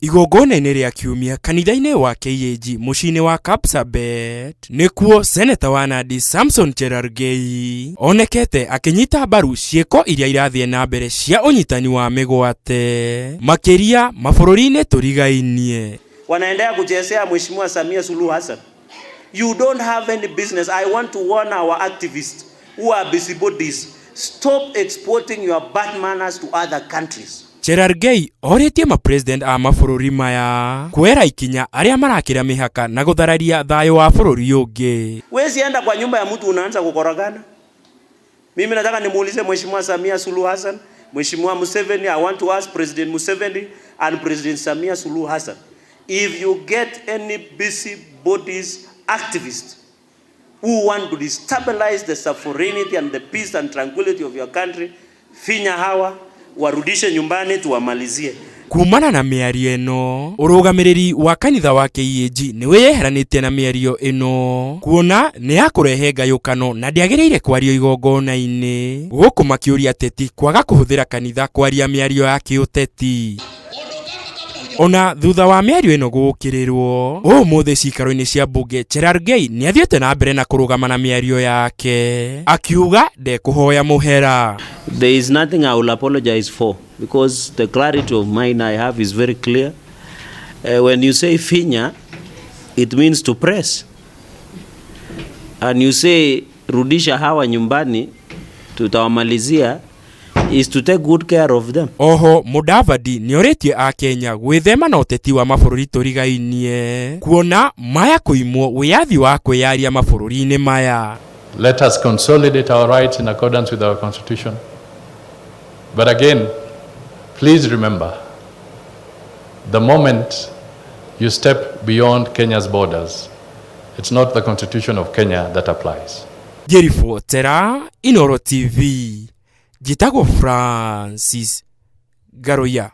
Igongona-inĩ rĩa kiumia kanitha-inĩ wa KAG mũciĩ-inĩ wa Kapsabet nĩkuo seneta wa Nandi Samson Cherargei onekete akĩnyita mbaru ciĩko iria irathiĩ na mbere cia ũnyitani wa mĩgwate makĩria mabũrũri-inĩ tũrigainie. Wanaendelea kuchezea Mheshimiwa Samia Suluhu Hassan. You don't have any business. I want to warn our activists who are busybodies. Stop exporting your bad manners to other countries. Cherargei orĩtie mapresident a mabũrũri maya kuoera ikinya arĩa marakĩra mĩhaka na gũthararia thayũ wa bũrũri ũngĩ. Wezi enda kwa nyumba ya mtu unaanza kukorogana. Mimi nataka nimuulize Mheshimiwa Samia Suluhu Hassan, Mheshimiwa Museveni, I want to ask President Museveni and President Samia Suluhu Hassan, if you get any busybodies activists who want to destabilize the sovereignty and the peace and tranquility of your country, finya hawa, warudishe nyumbani tuwamalizie. Kumana na mĩario ĩno, ũrũgamĩrĩri wa kanitha wa KAG nĩ wĩyeheranĩtie na mĩario ĩno kuona nĩ ya kũrehe ngayũkano na ndĩagĩrĩire kwario igongona-inĩ, gũkũ makĩũria ateti kwaga kũhũthĩra kanitha kwaria mĩario ya kĩũteti. Ona thutha wa mĩario ĩno gũkĩrĩrwo ũmũthĩ cikaro-inĩ cia mbunge, Cherargei nĩ athiĩte na mbere na kũrũgama na mĩario yake akiuga ndekũhoya mũhera. There is nothing I will apologize for because the clarity of mind I have is very clear. When you say finya, it means to press. And you say rudisha hawa nyumbani, tutawamalizia, is to take good care of them. Oho Mudavadi nĩorĩtie akenya gwĩthema na ũteti wa mabũrũri tũrigainie kuona maya kũimwo wĩyathi wa kwĩyaria mabũrũri-inĩ maya. Let us consolidate our rights in accordance with our Constitution. But again, please remember, the moment you step beyond Kenya's borders, it's not the Constitution of Kenya that applies. Ngĩribotera Inoro TV, njĩtagwo Francis Ngaruiya.